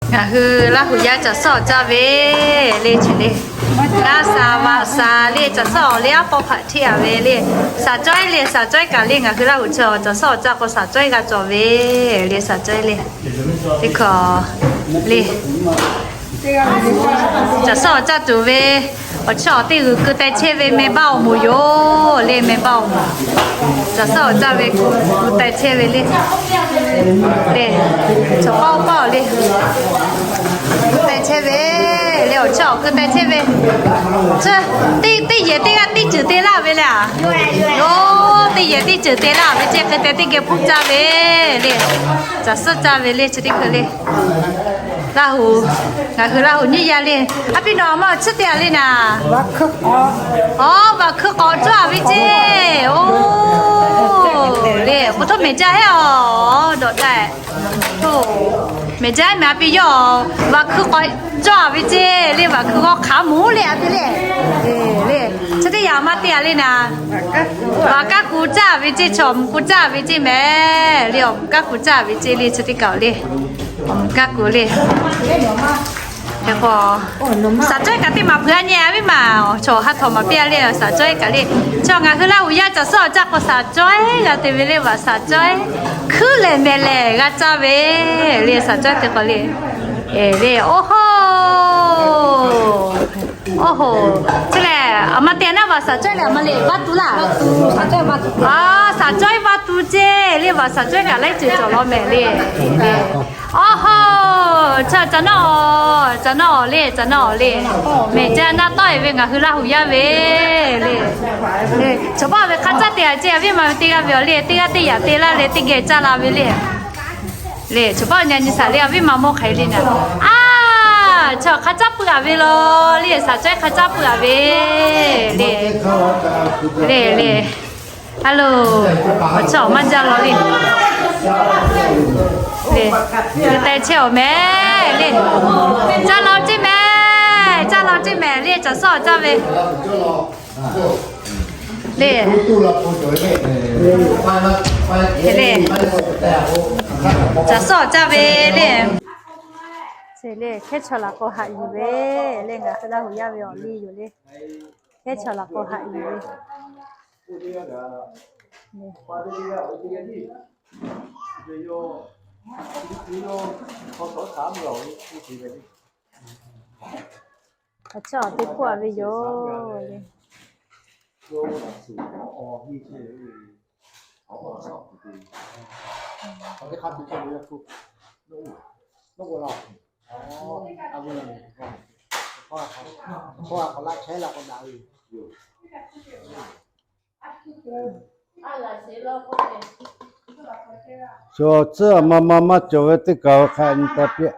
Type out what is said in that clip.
Ngaˬ hui Laˇ huˍ yaˇ caˬ suhˉ awˬ caˇ ve le chi le. Naˇ sha vaꞈ sha le caˬ suhˉ awˬ le aˉ paw hpaꞈ hteˇ a ve le. Shaˍ cawehˇ le shaˍ cawehˇ kaꞈ le ngaˬ hui Laˇ huˍ chi caˬ suhˉ awˬ caˇ k'o shaˍ cawehˇ g'a cawˬ ve le shaˍ cawehˇ le. Teˇ hkawꞈ le. Caˬ suhˉ awˬ caˇ tuˬ ve awˬ chawˇ awˬ teˇ g'uiˬ keu teh chehˇ ve meh baˆ awˬ moˍ yoˬ le meh baˆ awˬ moˍ. Caˬ suhˉ awˬ caˇ ve keu teh chehˇ ve le. Le, chaw paw paw le. Keu teh chehˇ ve le awˬ chawˇ awˬ keu teh chehˇ ve. Teˇ yehˬ teˇ g'aˇ teˇ ceuˬ te laˇ ve le a. Yoˬ, teˇ yehˬ teˇ ceuˬ te laˇ ve ceˇ hk'e te teˇ geh hpuˇ caˇ ve le. Caˬ suhˉ caˇ ve le chi teˇ hkui le. Laˇ huˍ, ngaˬ hui Laˇ huˍ nyiˇ yaˇ le. A piˇ nawˬ maˇ tsuhˇ te a le naˍ. Aˬ, vaꞈ hkui k'awꞈ cawˇ a ve ceˇ. Oˇ, le k'o htawˇ mehˬ jaˇ heˆ aˬ dawꞈ taˍ. Mehˬ jaˇ mehˬ a piˇ yawˇ. Vaꞈ hkui k'awꞈ cawˇ a ve ceˇ le vaꞈ hkui k'awꞈ hk'aˬ moˍ le a piˇ le. Le, chi teˇ yanˇ maˇ te a le naˍ. Vaꞈ kaˇ ku caˇ ve ceˇ chaw mvuh ku caˇ ve ceˇ mehˬ le awˬ mvuh kaˇ ku caˇ ve ceˇ le chi teˇ kaꞈ le. Awˬ mvuh kaˇ ku le. Hk'e k'o, shaˍ cawehˇ kaꞈ teˇ maˍ hpeuꞈ a nyi a viˉ maˬ. Chaw ha htawꞈ maˍ piˇ a le shaˍ cawehˇ kaꞈ le. Chaw ngaˬ hui Laˇ huˍ yaˇ caˬ suhˉ awˬ caˇ k'o shaˍ cawehˇ g'a te ve le vaꞈ shaˍ cawehˇ. Hkuiˉ lehˬ mehˍ lehˬ g'a caˇ ve le shaˍ cawehˇ te k'o le. Le, oˇ hoˉ. Oˇ hoˉ. Chi lehˬ, aˬ ma te naˇ vaꞈ shaˍ cawehˇ lehˬ aˬ ma le vaˇ tu laˇ. Aˬ, shaˍ cawehˇ vaˇ tu ceˇ le vaꞈ shaˍ cawehˇ kaꞈ laiˉ ceuˬ cawˬ law mehˍ le. Oˇ hoˉ, chaw ca naˇ, ca naˇ le, ca naˇ le. Mehˬ jaˇ naˇ tawˆ e ve ngaˬ hui Laˇ huˍ yaˇ ve le. Chaw paˇ ve hk'a caˇ te a ceˇ a viˉ ma ve teˇ g'aˇ ve awˬ le teˇ g'aˇ teˇ yaꞈ te laˇ leh teˇ geh caˇ la ve le. Le, chaw paˇ nyi nyi shaˍ le a viˉ ma mawˇ hk'aˬ e le naˍ. A, chaw hk'a caˇ peuˬ a ve law le shaˍ cawehˇ hk'a caˇ peuˬ a ve le. Le, le. Aˬ loˬ, awˬ chawˇ awˬ maˇ jaˇ law le. Le, te chehˇ awˬ mehˍ le. Caˇ law ceˇ mehˍ, caˇ law ceˇ mehˍ le caˬ suhˉ awˬ caˇ ve. Le, le, caˬ suhˉ awˬ caˇ ve le. Chi le hkehˉ chaw laˬ k'o haꞈ yuˬ ve le ngaˬ hui Laˇ huˍ yaˇ ve awˬ liˇ yoˬ le. Hkehˉ chaw laˬ k'o haꞈ yuˬ ve. Awˬ chawˇ awˬ te hpuˇ a ve yoˬ le. Chaw tcuhˉ a ma ma maˇ cawˬ ve teˇ kaˬ hk'a nyi taˇ piˇ.